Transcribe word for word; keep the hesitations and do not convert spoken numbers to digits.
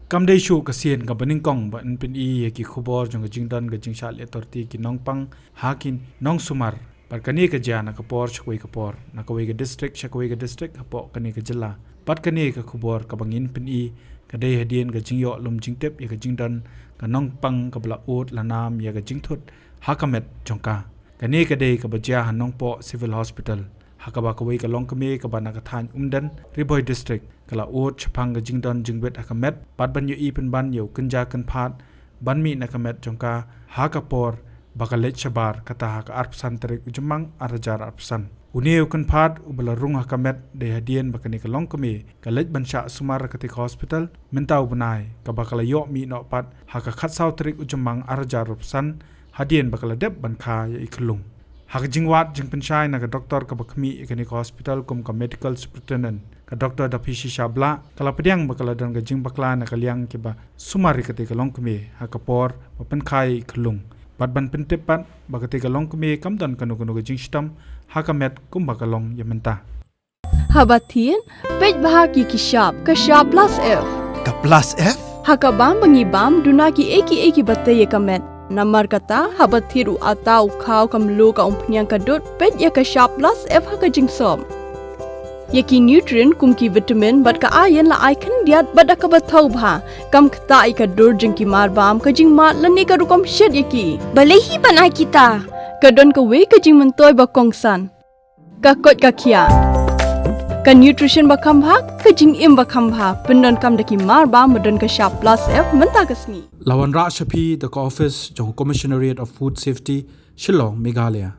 Kam dei shuh ka sien kaba nyngkong ba yn pyni ïa ki khubor jong ka jingdon ka jingshah leh torti ki nongpang ha ki nongsumar. Bad kane ka jia na ka por sha kawei ka por, na kawei ka district sha kawei ka district hapoh kane ka jylla. Bad kane ka khubor kaba ngin pyni ka dei hadien ka jingïoh lum jingtip ïa ka jingdon ka nongpang kaba la ud la nam ïa ka jingthut ha ka met jong ka. Kane ka dei kaba jia ha Nongpoh Civil Hospital, ha kaba kawei ka longkmie kaba na ka thaiñ Umden, Ri Bhoi District, ka la ud shaphang ka jingdon jingwit ha ka met bad ban ïohi pynban ïa u kynja kynphad ban mih na ka met jong ka ha ka por ba ka leit shabar, kata ha ka arphew san tarik u Jymmang ar hajar arphew san. Une u kynphad uba la rung ha ka met dei hadien ba kane ka longkmie ka leit ban shah sumar ha katei ka hospital mynta u bnai, kaba ka la ïoh mih noh pat ha ka khatsaw tarik u Jymmang ar hajar arphew san, hadien ba ka la dep ban kha ïa i khyllung. Ha ka jingwad jingpynshai na ka doktor kaba khmih ïa kane ka hospital kum ka medical superintendent, ka Doktor Daphishisha Blah, ka la pdiang ba ka la don ka jingbakla na ka liang kiba sumar ïa katei ka longkmie ha ka por ba pynkha ïa i khyllung. Bad ban pyntip pat ba katei ka longkmie kam don kano kano ka jingshitom ha ka met kumba ka long ïa mynta. Haba thied, peit bha ha ki shap, ka shap plus F. Ka plus F? Ha ka bam ba ngi bam, duna kiei kiei kiba tei ïa ka met. Namar kata, haba thied u atta, u khaw, ka mluh, ka umphniang, ka dud, peit ïa ka shap plus F ha ka jingsop. Ïa ki nutrient kum ki vitamin bad ka iron la ai khyndiat bad da kaba thaw bha. Kam ktah ïa ka dur jong ki marbam, ka jingmad lane ka rukom shet ïa ki. Balei hi ban ai kita? Ka don kawei ka jingmyntoi ba kongsan. Ka koit ka khiah. Ka nutrition ba kham bha, ka jingim ba kham bha. Pyndonkam da ki marbam ba don ka shap plus F mynta ka sngi. La wanrah sha phi da ka office jong ka Commissionerate of Food Safety, Shillong, Meghalaya.